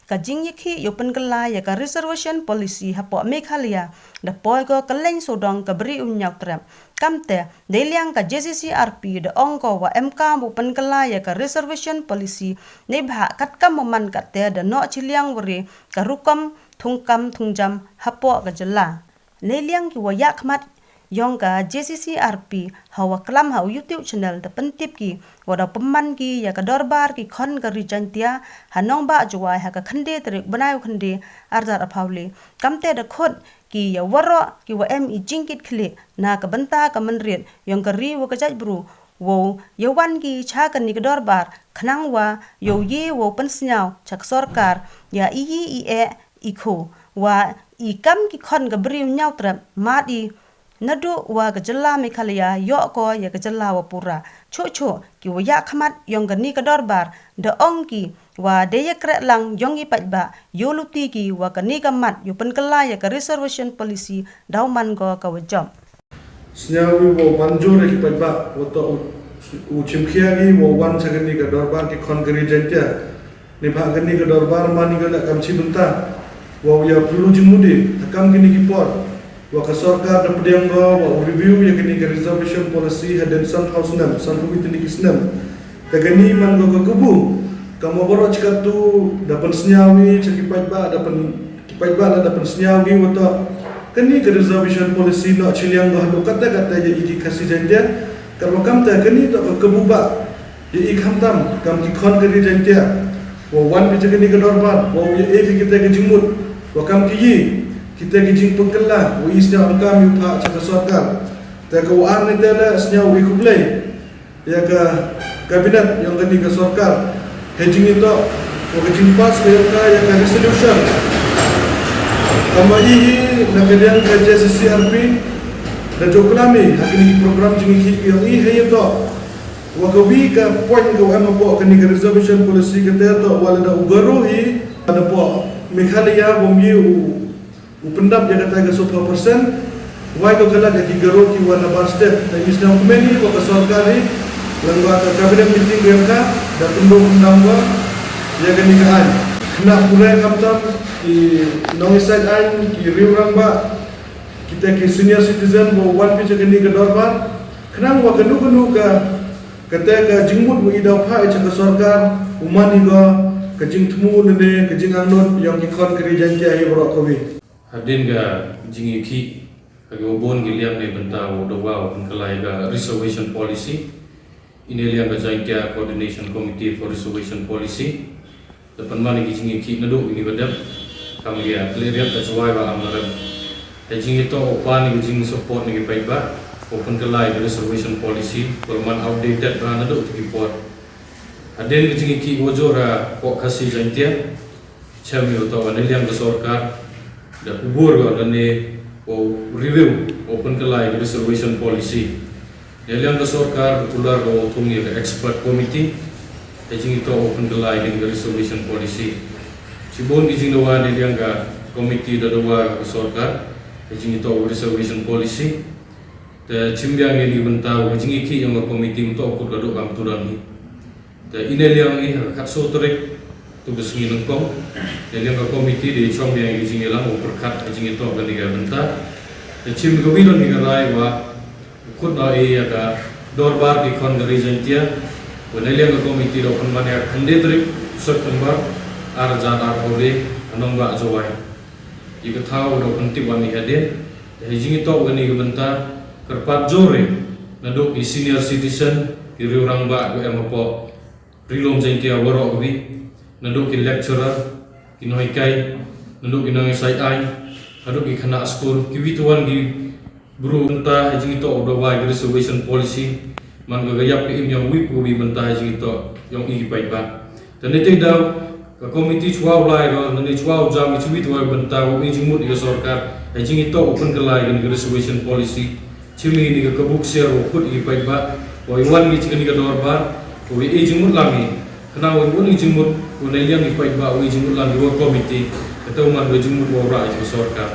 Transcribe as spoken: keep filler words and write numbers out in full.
Ka jingïakhih ïa u pynkylla ïa ka reservation policy hapoh Meghalaya da poi ko kylleng sawdong ka Bri u Hynñiewtrep. Kamte, dei liang ka J C C R P da ong ko wa em kam u pynkylla ïa ka reservation policy, neibhah katkam u man katte da noh chiliang wari ka rukom thungkam thungjam hapoh ka jylla. Neiliang ki wa ïakhmat yong ka J C C R P ha wa klam ha u YouTube channel da pyntip ki wa da pynman ki ïa ka dorbar ki khon ka Ri Jaintia ha nongbah Jowai ha ka khyndai tarik bnai u khyndai arhajar arphew le. Kamte da khot ki ïa waroh ki wa em i jingkitkhlieh na ka bynta ka mynried yong ka ri wa ka jaitbru, wow ïa wan ki cha kani ka dorbar khnang wa yow ye wow pynsngew cha ka sorkar ïa i i eh i khu wa i kam ki khon ka Bri u Hynñiewtrep mad i naduh wa ka jylla Meghalaya ïoh ko ïa ka jylla wa pura. Chuh chuh ki wa ïakhmat yong kani ka dorbar da ong ki wa dei ïa kreh lang yong i paidbah yow luti ki wa kani ka mat yow pynkylla ïa ka reservation policy daw man ko ka wa jop. Sngew ïa u wa manjur ïa ki paidbah wa toh u, u chimkhia ki wa wan cha kani ka dorbar ki khon ka Ri Jaintia. Neibhah kani ka dorbar man i ka la kam chi bynta wa u ïa pynlut jingmut i ha kam kini ki por wa ka sorkar da pdiang ko wa u review ïa kani ka reservation policy hadien sanphew snem, sanphew wei tylli ki snem. Te kani man ko ka kabu kam wa baroh chi katto da pynsngew i cha ki paidbah da pyn ki paidbah la da pynsngew ki wa toh kani ka reservation policy noh chiliang ko haduh katta katta ïa i ki Khasi Jaintia. Katwa kamte kani toh ka kabu bah ïa i khamtam kam ki khon ka Ri Jaintia. Wa wan phi cha kani ka dorbar wa ïa e phi kita ki jingmut wa kam ki i kita ki jingpynkylla wa i sngew kam ïa u phah cha ka sorkar. Te ka wa ar ni te la sngew i khublei ïa ka cabinet yong kani ka sorkar ha jingïatoh wa ka jingpass ka yong ka ïa ka resolution. Kama i hi na ka liang ka J C C R P da joklam i ha kini ki program jingïakhih yong i ha ïatoh wa ka wi ka point ka wa em hapoh kani ka reservation policy ka te toh wa lada u Garo hi hapoh Meghalaya wa ym i u u pyndap ïa kata ka sophew percent. Wai ko ka lad ïa ki Garo ki wa nabar state, te i sngew kmen i wa ka sorkar i lyngba ka cabinet meeting ka ïong ka da pynduh pyndam wa ïa kani ka aiñ. Khynnah pule khamtam ki nongïasaid aiñ, ki riewrangbah, kita ki senior citizen wa wan phi cha kani ka dorbar khnang wa kano kano ka kata ka jingmut wa i daw phah i cha ka sorkar u man i ko ka jingthmu ne ka jingangnud yong ki khon ka Ri Jaintia hi baroh kawi. Hadien ka jingïakhih ha kiwa bun ki liang na ka bynta u dawa u pynkylla ïa ka reservation policy, i na liang ka Jaintia Coordination Committee for Reservation Policy da pynman ïa ki jingïakhih naduh kini ba dep kam ïa ka leh riat ka Jowai wa Amlarem. Ha jingïatoh u pan ïa ki jingsupport na ki paidbah u pynkylla ïa ka reservation policy wa man outdated ba naduh ki por. Hadien ka jingïakhih wa jur hapoh Khasi Jaintia, chem ïa u toh wa na liang ka sorkar da kubur wa lane wa review wa pynkylla ïa ka reservation policy. Na liang ka sorkar da kular wa thung ïa ka expert committee ha jingïatoh wa pynkylla ïa ka reservation policy. Chibun ki jingdawa na liang ka committee da dawa ka sorkar ha jingïatoh wa reservation policy. Te chim biang ïa ni bynta wa jingïakhih ïa ka committee mynta u kut ka dok am tu dang hi. Te i na liang i ha ka khatsaw tarik tu ka sngi nyngkong na liang ka committee da chong biang ïa ki jingïalang u pyrkhat ka jingïatoh ka ni ka bynta. Te chim ka wi don ni ka rai wa u kut na ïa ka dorbar ki khon ka Ri Jaintia wa na liang ka committee da pynman ïa ka khyndai tarik September ar hajar arphew le ha nongbah Jowai. Ïa ka thaw da pyntip wan ni hadien ha jingïatoh ka ni ka bynta kyrpad jur i naduh ki senior citizen, ki riewrangbah ki em hapoh Ri Lum Jaintia waroh kawi, naduh ki lecturer, ki nonghikai, naduh ki nonghikai aiñ, naduh ki khynnah skul, kiwi tu wan ki bru bynta ha jingïatoh u dawa ïa ka reservation policy. Man ka ïap ka im ïong wi pu wi bynta ha jingïatoh ïong i ki paidbah. Te ne te daw ka committee chwa u lai ro ne chwa u jam ki chwi tu wan bynta u i jingmut ïa ka sorkar ha jingïatoh u pynkylla ïa ka reservation policy. Chim ïa ni ka kabuk siar u kut ïa ki paidbah wa i wan ki chikani ka dorbar wa i jingmut lang i kena wa i wan i jingmut wa na liang ki paidbah wa i jingmut lang i wa committee. Kata u man wa jingmut wa u rai ïa ka sorkar.